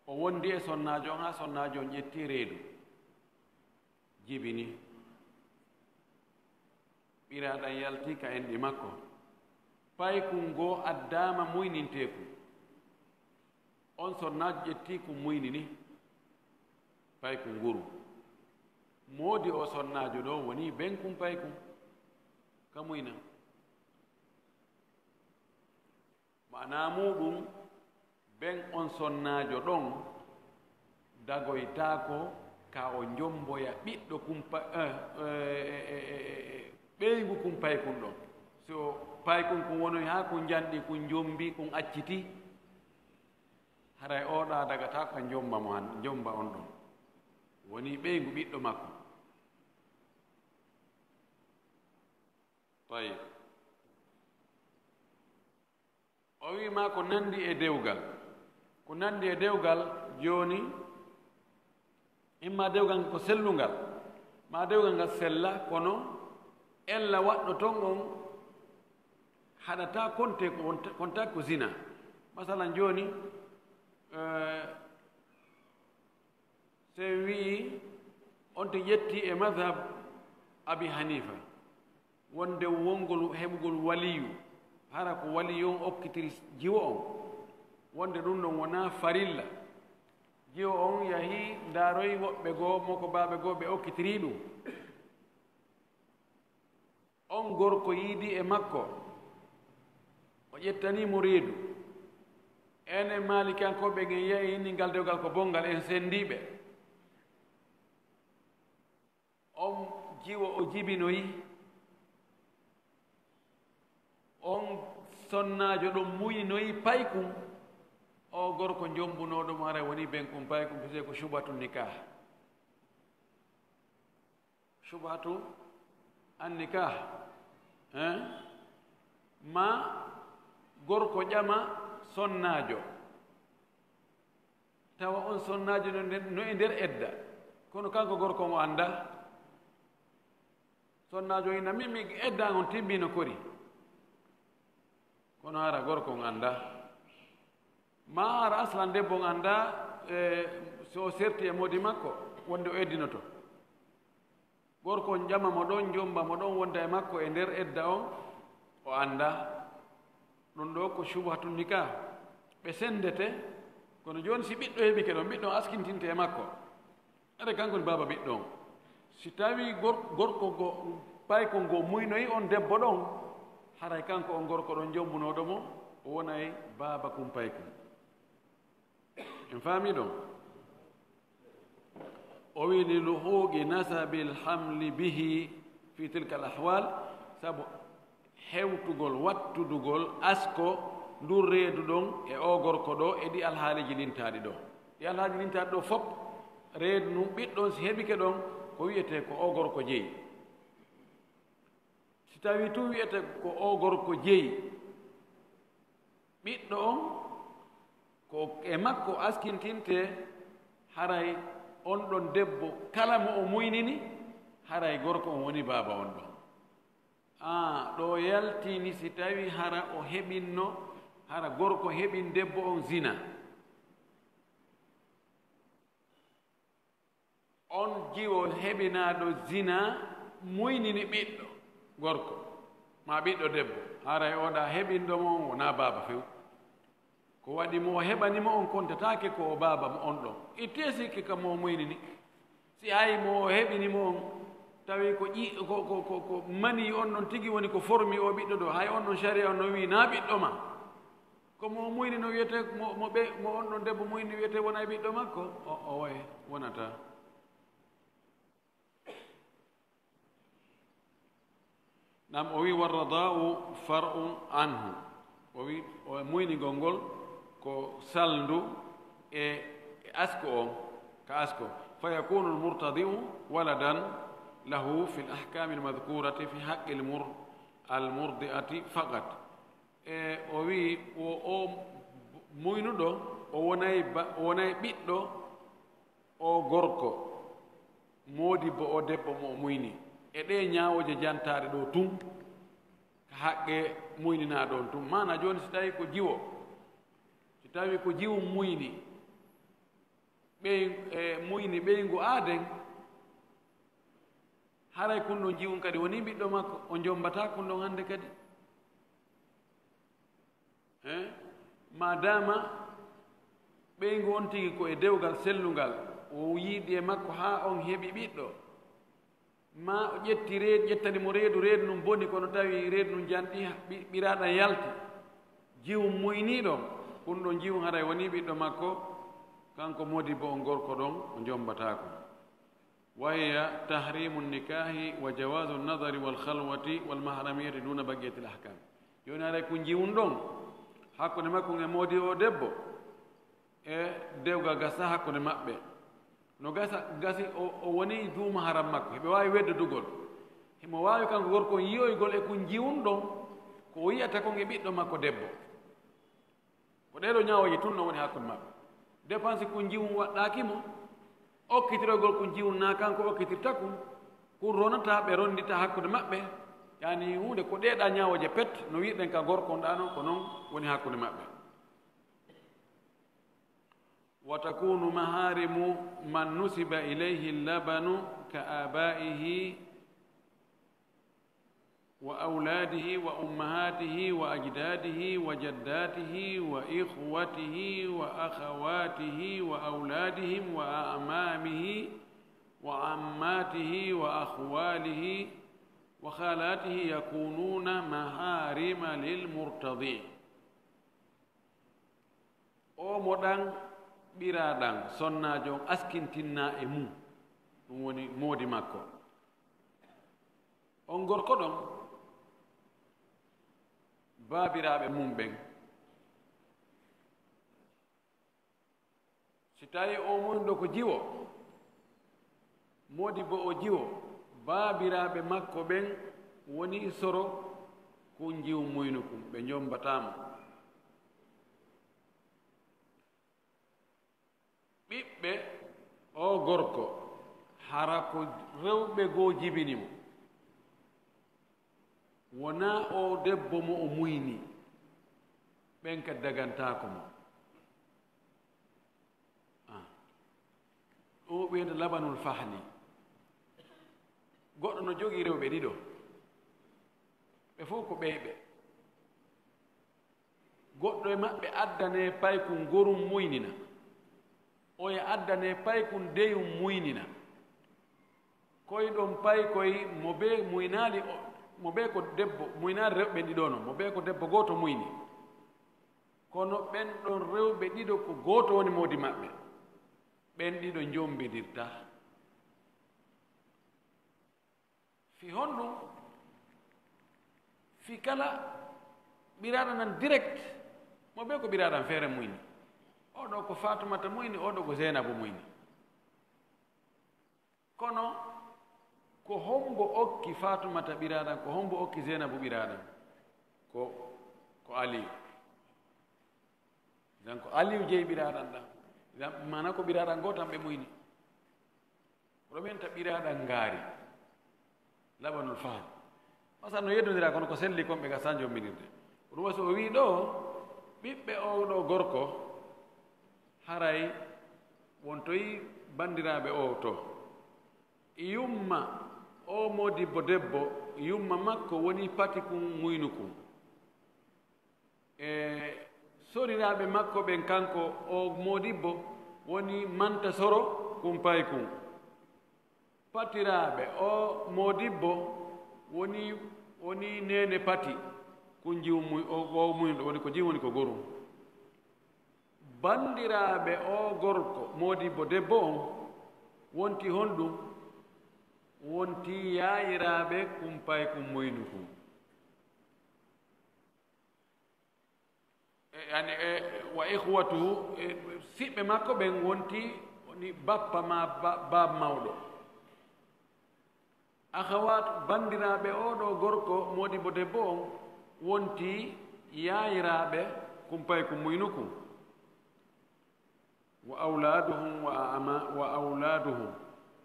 O wondi e sonnaajo on haa sonnaajo on ƴetti reedu. Jibini. Ɓiraaɗan yalti ka enɗi makko. Paykun goo addaama muyninteeku. On sonnaajo ƴetti kun muynini paykun nguru. Moodi oo sonnaajo ɗoo woni ben kun paykun ka muyna. Maanaa muuɗum, ben on sonnaajo ɗon dagoytaako ka o njomboya ɓiɗɗo kun pa-, eh, eh, eh, eh, eh, eh, ɓeyngu kun paykun ɗon. Si o paykun kun wonoyi haa kun njanɗi, kun njombi, kun acciti, haray oo ɗaa dagataa ka njomba mo han-, njomba on ɗon. Woni ɓeyngu ɓiɗɗo makko. Tayyib. O wi'i maa ko nanndi e dewgal. Ko nanndi e dewgal jooni, imma dewgal ngal ko sellungal, maa dewgal ngal sella, kono ella waɗɗo ton on haɗataa konte ko on, kontaaki ko zina. Masalan jooni, eh, si en wi'i on te ƴetti e madhab Abi Hanifa, wonde wongol heɓugol waliyu, hara ko waliyu on okkitiri jiwo on, wonde ɗum ɗon wonaa farilla. Jiwo on yahi ndaaroyi woɓɓe goo, mokobaaɓe goo, ɓe okkitiri ɗum. On gorko yiidi e makko, o ƴettanii mo reedu. Enen Maalikankooɓe, en yahi inni ngal dewgal ko bonngal, en senndiiɓe. On jiwo o jibinoyi, on sonnaajo ɗon muyninoyi paykun, o gorko njombunooɗo mo haray woni ben kun paykun, bisee ko shubhatu nikah. Shubhatu an nikah, hein? Ma gorko ƴama sonnaajo, tawa on sonnaajo no nder, no e nder edda, kono kanko gorko mo anndaa. Sonnaajo ina, "Min, mi edda on timmi no kori." Kono hara gorko on anndaa. Ma hara aslan debbo on anndaa, e, so o serti e moodi makko, wonde o eddinoto. Gorko on ƴama mo ɗon, jomba mo ɗon, wonda e makko e nder edda on, o anndaa. Ɗum ɗo ko shubhatun nikah. Ɓe senndete, kono jooni si ɓiɗɗo heɓike ɗon, ɓiɗɗo on askintinte e makko. Ere kanko woni baaba ɓiɗɗo on. Si tawi gor-, gorko go, paykon go muynoyi on debbo ɗon, haray kanko on gorko ɗon jombunooɗo mo, o wonay baaba kun paykun. En faami ɗon? O wi, "Li luhuqi nasabil hamli bihi fi tilka al ahwal," sabu hewtugol, wattudugol asko ndun reedu ɗon e oo gorko ɗo e ɗi alhaaliiji lintaaɗi ɗo. Ɗi alhaaliiji lintaaɗi ɗo fop, reedu ndun ɓiɗɗo on si heɓike ɗon, ko wi'etee ko oo gorko jeyi. Si tawii tun wi'etee ko oo gorko jeyi, ɓiɗɗo on ko e makko askintintee, haray on ɗon debbo kala mo o muynini, haray gorko on woni baaba on ɗon. Aa, ɗo yaltini si tawii hara o heɓinno, hara gorko heɓin debbo on zina. On jiwo heɓinaaɗo zina muynini ɓiɗɗo gorko, maa ɓiɗɗo debbo, haray oɗa heɓinɗo mo on wonaa baaba few. Ko waɗi mo o heɓani mo on kontataake ko o baaba mo on ɗon. Ittee sikke kam mo o muynini. Si hay mo o heɓini mo on, tawi ko ƴi-, ko, ko, ko, ko mani on ɗon tigi woni ko formi o ɓiɗɗo ɗo, hay on ɗon sharia on no wi'i naa ɓiɗɗo ma. Ko mo o muyni no wiyetee, mo, mo ɓe, mo on ɗon debbo muyni wiyetee wona e ɓiɗɗo makko? O, o waye, wonataa. Nam o wi, "Warradaa'u far'un anhu." O wi, o muynigol ngol ko salndu e, e asko on, ka asko. "Fa yakunu al-murtadi'u waladan lahu fi al-ahkami al-madhkurati fi haqqi al-mur-, al-murdi'ati faqat." E, o wi'i, o, o muynuɗo, o wonay ba-, o wonay ɓiɗɗo o gorko, moodibbo o debbo mo o muyni. E ɗee ñaawooje jantaaɗe ɗo tun, ka haqqe muyninaaɗo on tun. Maana jooni, si tawii ko jiwo, si tawii ko jiwo muyni, ɓey-, e, muyni ɓeyngu aaden, haray kun ɗon jiwun kadi wonii ɓiɗɗo makko, o jombata kun ɗon hannde kadi. Hein? Maadaama ɓeyngu on tigi ko e dewgal sellungal, o yiidi e makko haa on heɓi ɓiɗɗo, maa o ƴetti reedu, ƴettani mo reedu, reedu ndun boni, kono tawi reedu ndun janɗi, ɓi-, ɓiraaɗan yalti, jiwun muyniiɗo, kun ɗon jiwun haray wonii ɓiɗɗo makko, kanko moodibbo on gorko ɗon, o jombataako. Wa hiya tahrimu nikahi wa jawazu nadari wal khalwati wal mahramiyati duna baqiyatil ahkam. Jooni haray kun jiwun ɗon, hakkunde makko e moodi o debbo, e dewgal gasa hakkunde maɓɓe. No gasa, gasi o, o woni duuma haram makko. Hiɓe waawi weddodugol. Himo waawi kanko gorko on yi'oygol e kun jiwun ɗon, ko o yi'ata kon e ɓiɗɗo makko debbo. Ko ɗee ɗoo ñaawooje tun non woni hakkunde maɓɓe. Dépense kun jiwun waɗɗaaki mo, okkitirogol kun jiwun naa kanko okkitirta kun, kun ronataa ɓe rondita hakkunde maɓɓe. Yaani huunde ko ɗee ɗaa ñaawooje pet, no wi'irɗen ka gorko on ɗaa non, ko non woni hakkunde maɓɓe. Wa takunu maharimu man nusiba ilayhi labanu ka abaihi wa awladihi wa ummahatihi wa ajdadihi wa jaddatihi wa ikhwatihi wa akhawatihi wa awladihim wa a'mamihi wa ammatihi wa akhwalihi وخالاته يكونون محارم للمرتضع. O mo ɗan ɓiraaɗan sonnaajo on askintinnaa e mun, ɗun woni moodi makko. On gorko ɗon, baabiraaɓe mun ɓen, si tawii o muynuɗo ko jiwo, moodibbo o jiwo, baabiraaɓe makko ɓen woni soro kun jiwu muynu kun, ɓe njombataa mo. Ɓiɓɓe oo gorko, hara ko rewɓe goo jibini mo, wonaa oo debbo mo o muyni, ɓen kadi dagantaako mo. Ah. Ɗun o wi'ata labanul fahli. Goɗɗo no jogii rewɓe ɗiɗo, ɓe fow ko ɓeyɓe. Goɗɗo e maɓɓe addanee paykun, gorun muynina. Oya addanee paykun, deyun muynina. Koy ɗon paykoy, mo bee muynaali o, mo bee ko debbo, muynaali rewɓe ɓen ɗiɗo non, mo bee ko debbo gooto muyni. Kono ɓen ɗon rewɓe ɗiɗo, ko gooto woni moodi maɓɓe. Ɓen ɗiɗo njombindirtaa. Fii honɗun? Fii kala ɓiraaɗan nan direct, mo bee ko ɓiraaɗan feere muyni. Oo ɗoo ko Faatumata muyni, oo ɗoo ko Zeynabu muyni. Kono ko hombo okki Faatumata ɓiraaɗan, ko hombo okki Zeynabu ɓiraaɗan? Ko, ko Aliyu. Idan ko Aliyu jeyi ɓiraaɗan ɗan. Idan maana ko ɓiraaɗan gootan ɓe muyni. Ɗo men ta ɓiraaɗan ngaari. Labanul fahli. Masalan no yeddondira kono ko selli kon ɓe gasa njombinirde. Ɗun wasi o wi'i ɗoo, ɓiɓɓe oo ɗoo gorko, haray wontoyi bandiraaɓe oo to. Yumma oo moodibbo debbo, yumma makko woni pati kun muynu kun. E soriraaɓe makko ɓen, kanko oo moodibbo woni manta soro kun pay kun. Patiraaɓe oo moodibbo woni, woni neene pati kun jiwu muy-, o, o muynuɗo woni ko jiwu woni ko gorum. Bandiraaɓe oo gorko moodibbo debbo on wonti honɗum? Wonti yaayiraaɓe kun pay kun muynu kun. E, yani, e, wa ikhwatuhu, e, siɓɓe makko ɓen wonti woni bappa ma ba-, baab mawɗo. Akhawat, bandiraaɓe oo ɗoo gorko moodibbo debbo on wonti yaayiraaɓe kun pay kun muynu kun. Wa awlaaduhum wa ama-, wa awlaaduhum.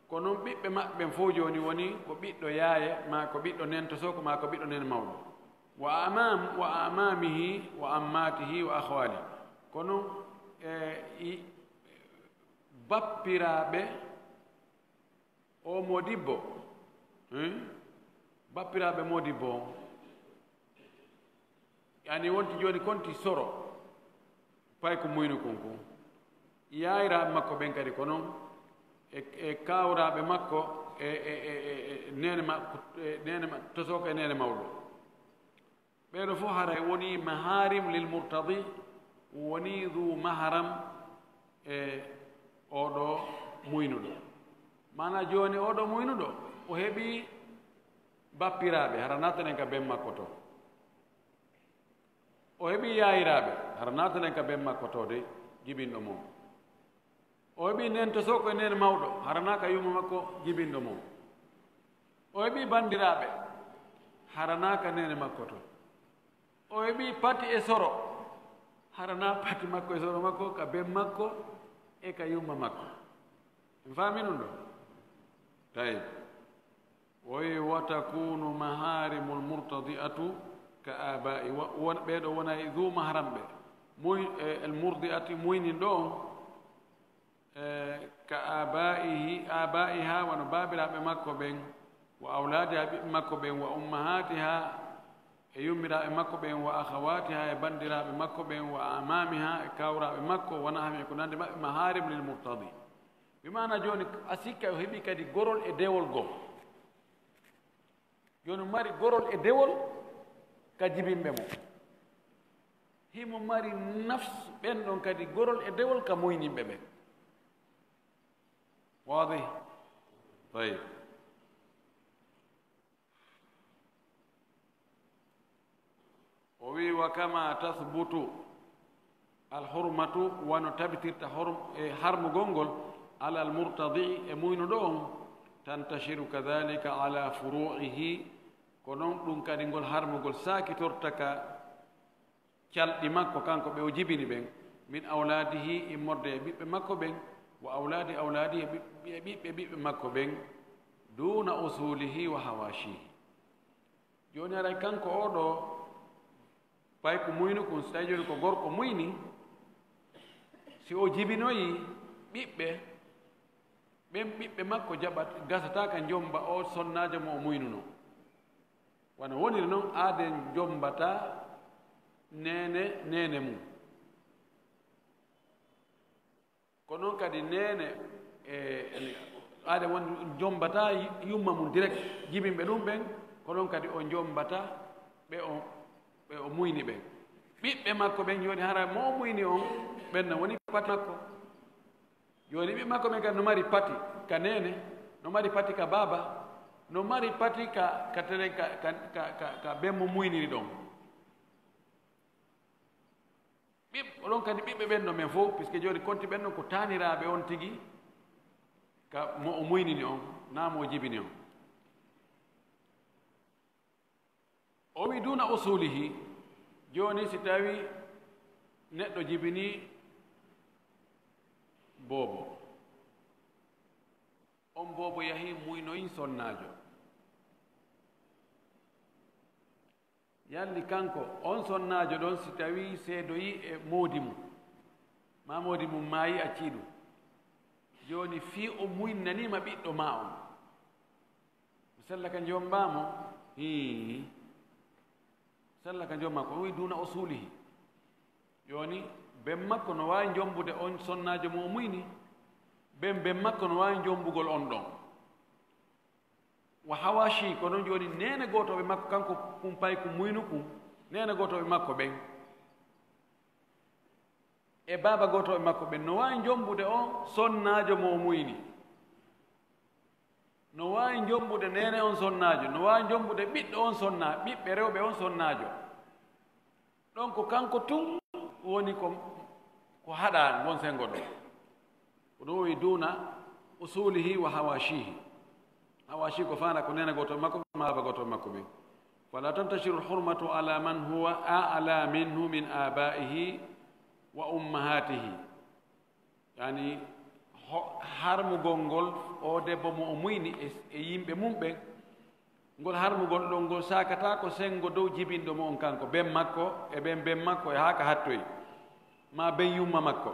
Ko non ɓiɓɓe maɓɓe ɓen fow jooni woni ko ɓiɗɗo yaaye, maa ko ɓiɗɗo nentosoko, maa ko ɓiɗɗo nene mawɗo. Wa amam-, wa amamihi, wa ammatihi, wa akhwali. Ko non, e, i-, bappiraaɓe oo moodibbo, hein? Bappiraaɓe moodibbo on. Yani wonti jooni konti soro, pay ko muynu kon kon. Yaayiraaɓe makko ɓen kadi ko non, e, e kaawraaɓe makko, e, e, e, e, e neene ma-, e neene ma-, tosoko e neene mawɗo. Ɓee ɗoo fof haray woni maharim lil murtadi, woni du maharam e oo ɗoo muynuɗo. Maanaa jooni oo ɗoo muynuɗo, o heɓii bappiraaɓe, hara naatanen ka ben makko to. O heɓii yaayiraaɓe, hara naatanen ka ben makko to de, jibinɗo mo. O heɓii nentosoko e neene mawɗo, hara naa ka yumma makko jibinɗo mo. O heɓii bandiraaɓe, hara naa ka neene makko to. O heɓii pati e soro, hara naa pati makko e soro makko, ka ben makko e ka yumma makko. En faami ɗum ɗo? Tayyib. O wi, "Wa takunu maharimul murtadi'atu ka aba'i." Wo-, won-, ɓee ɗoo wonay du mahram ɓe. Muy-, e, el murdi'ati muynin ɗo on, e, ka aba'ihi, aba'iha, wano baabiraaɓe makko ɓen, wa awlaadiha, ɓiɓɓe makko ɓen, wa ummahatiha, e yummiraaɓe makko ɓen, wa akhawatiha, e bandiraaɓe makko ɓen, wa amamiha, e kawraaɓe makko, wa nahwi, e ko nandi maɓɓe, maharim lil murtadi. Bi maana jooni, a sikka o heɓi kadi gorol e dewol goo. Jooni mari gorol e dewol ka jibinɓe mo. Himo mari nafs ɓen ɗon kadi gorol e dewol ka moyninɓe ɓen. Waadih? Tayib. O wi, "Wa kama tathbutu alhurmatu, wano tabitirta horm-, e harmugol ngol, ala almurtadi'i, e muynuɗo on, tantashiru kadhalika ala furu'ihi, ko non ɗum kadi ngol harmugol saakitorta ka calɗi makko, kanko ɓe o jibini ɓen, min awladihi, immorde e ɓiɓɓe makko ɓen, wa awladi awladihi, e ɓiɓɓe, e ɓiɓɓe ɓiɓɓe makko ɓen, duna usulihi wa hawashihi." Jooni haray kanko oo ɗoo, payku muynu kun, si tawii jooni ko gorko muyni, si o jibinoyi ɓiɓɓe, ɓen ɓiɓɓe makko jaɓat-, gasataa ka jomba oo sonnaajo mo o muynunoo. Wano woniri non, aaden jombataa neene, neene mum. Ko non kadi neene, e, e, aade won jombataa yumma mum direct, jibinɓe ɗum ɓen, ko non kadi o jombataa ɓe o, ɓe o muyni ɓen. Ɓiɓɓe makko ɓen, jooni hara mo o muyni on, ɓen no woni pati makko. Jooni ɓiɓɓe makko ɓen kadi no mari pati ka neene, no mari pati ka baaba, no mari pati ka, ka tele, ka, ka, ka, ka, ka ɓen mo muyniri ɗon. Ɓiɓ-, oɗon kadi ɓiɓɓe ɓen ɗon ɓen fof, puisque jooni konti ɓen ɗon ko taaniraaɓe on tigi, ka mo o muynini on, naa mo o jibini on. O wi duna usulihi, jooni si tawi neɗɗo jibini boobo, on boobo yahi muynoyi sonnaajo. Yalli kanko, on sonnaajo ɗon, si tawii seedoyii e moodi mum, maa moodi mum maayii, accii ɗum, jooni fii o muinnaniima ɓiɗɗo maa on, sella ka njombaa mo? Hii. Sella ka njombaa ko, o wii duuna usuulihi. Jooni, ben makko no waawi njombude on sonnaajo mo o muyni, ben, ben makko no waawi njombugol on ɗon. Wa hawaashi, ko non jooni neene gootooɓe makko, kanko kun pay kun muynu kun, neene gootooɓe makko ɓen e baaba gootooɓe makko ɓen no waawi njombude on sonnaajo mo o muyni, no waawi njombude neene on sonnaajo, no waawi njombude ɓiɗɗo on sonna-, ɓiɓɓe rewɓe on sonnaajo. Ɗon ko kanko tun woni ko, ko haɗaa ngon senngo ɗon. Ko ɗum o wi'i duuna usuulihi wa hawaashihi. Hawaashi ko faandaa ko neene gooto makko, maa baaba gooto makko ɓen. Fala tantashiru al-hurmatu ala man huwa a'la minhu min abaihi wa ummahatihi. Yani, ho-, harmugol ngol o debbo mo o muyni e, e yimɓe mum ɓen, ngol harmugol ɗon, ngol saakataa ko senngo dow jibinɗo mo on kanko, ben makko, e ben, ben makko, e haa ka hattoyi, maa ben yumma makko.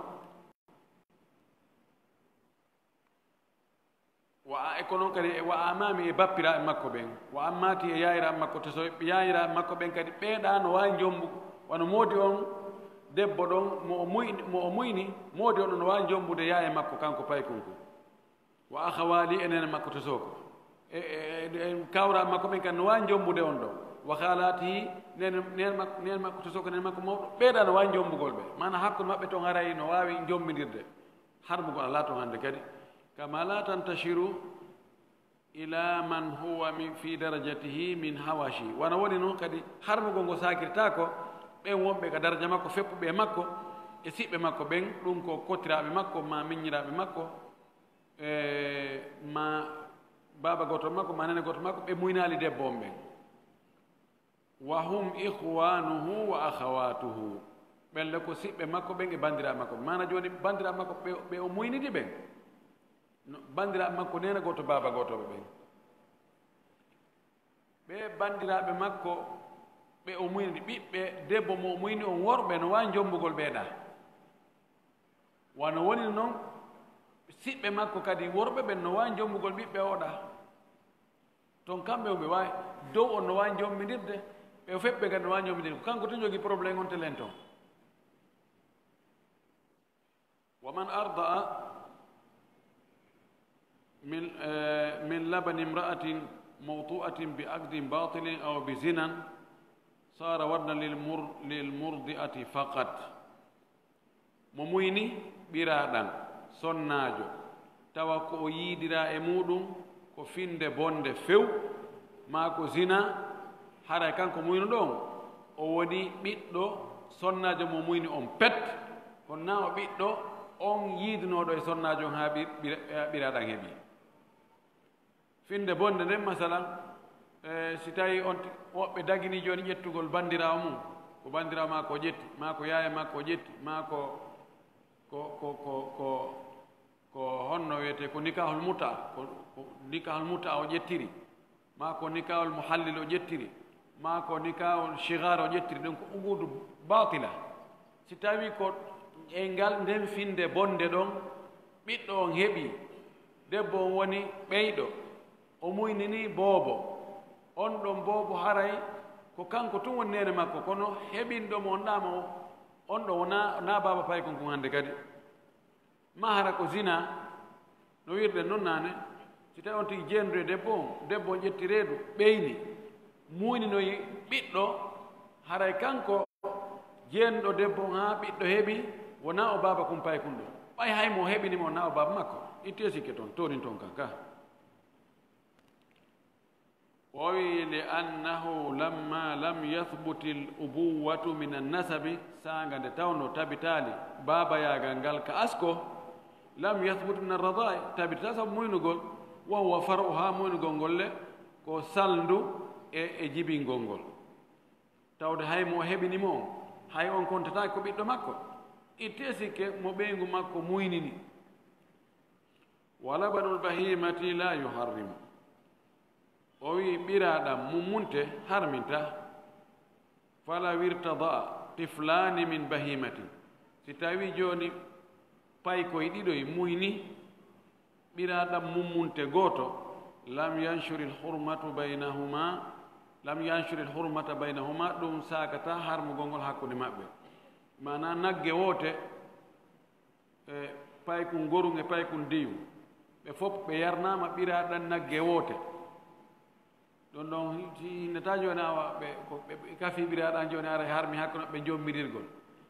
Wa a-, e ko non kadi, e wa amaami e bappiraaɓe makko ɓen, wa ammaati e yaayiraaɓe makko, to so yaayiraaɓe makko ɓen kadi ɓeeɗaa no waawi njombu, wano moodi on debbo ɗon mo o muy-, mo o muyni, moodi on no waawi njombude yaaya makko kanko paykun kun. Wa akhawaali e neene makko to soko. E, e, e, e kawraaɓe makko ɓen kadi no waawi njombude on ɗon. Wa khaalaati neene, neene makko, neene makko to soko, neene makko mawɗo, ɓeeɗaa no waawi njombugol ɓe. Maanaa hakkunde maɓɓe ton haray no waawi njombindirde. Harmugol alaa ton hannde kadi. Kama la tantashiru ila man huwa min, fi darajatihi min hawashi. Wano woni non kadi, harmugol ngo saakirtaako ɓen wonɓe ka daraja makko, feppuɓe e makko, e siɓɓe makko ɓen, ɗum ko kottiraaɓe makko, maa miññiraaɓe makko, e maa baaba gooto makko, maa neene gooto makko, ɓe muynaali debbo on ɓen. Wa hum ikhwanuhu wa akhawatuhu. Ɓen le ko siɓɓe makko ɓen e banndiraaɓe makko. Maanaa jooni banndiraaɓe makko ɓe, ɓe o muynidi ɓen. No, banndiraaɓe makko neene gooto, baaba gooto ɓe ɓen. Ɓe banndiraaɓe makko ɓe o muynidi, ɓiɓɓe debbo mo o muyni on worɓe no waawi njombugol ɓeeɗaa. Wano woni non, siɓɓe makko kadi worɓe ɓen no waawi njombugol ɓiɓɓe oɗaa. Ton kamɓe on ɓe waawi, dow on no waawi njombindirde, ɓe feppuɓe kadi no waawi njombindirde. Ko kanko tun jogii problème on telen ton. Wa man arda'a min, eh, min labani imra'atin موطوءة بعقد باطل أو بزنا صار ولدا للمر-، للمرضعة فقط. Mo muyni ɓiraaɗam sonnaajo, tawa ko o yiidiraa e muuɗum ko finnde bonnde few, maa ko zina, haray kanko muynuɗo on, o woni ɓiɗɗo sonnaajo mo muyni on pet, kono naa o ɓiɗɗo on yiidunooɗo e sonnaajo on haa ɓir-, ɓira-, ɓiraaɗam heɓi. Finnde bonnde nden, masalan, e, si tawii on ti-, woɓɓe daginii jooni ƴettugol banndiraawo mum, ko banndiraawo maa ko ƴetti, maa ko yaaya maa ko ƴetti, maa ko, ko, ko, ko, ko, ko honno wiyetee, ko nikaahul muta, ko, ko nikaahul muta o ƴettiri, maa ko nikaahul muhallil o ƴettiri, maa ko nikaahul shigaar o ƴettiri, ɗum ko uguudu baatila. Si tawii ko e ngal nden finnde bonnde ɗon, ɓiɗɗo on heɓii, debbo on woni ɓeyɗo, o muyninii boobo, on ɗon boobo haray ko kanko tun woni neene makko, kono heɓinɗo mo on ɗaama o, on ɗon wonaa, naa baaba paykun kun hannde kadi. Maa hara ko zina, no wiirɗen non naane, si tawii on tigi jeendude debbo on, debbo on ƴetti reedu, ɓeyni, muyninoyi ɓiɗɗo, haray kanko jeenɗo debbo on haa ɓiɗɗo heɓi, wonaa o baaba kun paykun ɗo. Ɓay hay mo heɓini mo wonaa o baaba makko, ittee sikke ton, toonin ton kan ka. O wi, "لأنه لما لم يثبت الأبوة من النسب", saanga nde tawno tabitaali baabayaagal ngal ka asko, "لم يثبت من الرضاع", tabitata sabu muynugol, "وهو فرعها", muynugol ngol le ko salndu e, e jibingol ngol. Tawde hay mo o heɓini mo on, hay on kontataake ko ɓiɗɗo makko. Ittee sikke mo ɓeyngu makko muynini. "ولبن البهيمة لا يحرم". O wi, ɓiraaɗam mummunte harminta. "فلو ارتضع طفلان من بهيمة". Si tawii jooni paykoy ɗiɗoy muyni ɓiraaɗam mummunte gooto, "لم ينشر الحرمة بينهما، لم ينشر الحرمة بينهما", ɗum saakataa harmugol ngol hakkunde maɓɓe. Maanaa nagge woote, e paykun gorun e paykun deyun, ɓe fof ɓe yarnaama ɓiraaɗam nagge woote. Ɗon ɗon hi-, hinnataa jooni awa ɓe, ko ɓe, ɓe kafii ɓiraaɗam jooni ara harmi hakkunde maɓɓe jommirirgol.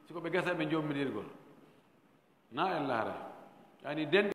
Si ko ɓe gasa ɓe jommirirgol. Naa ella haray. Yani den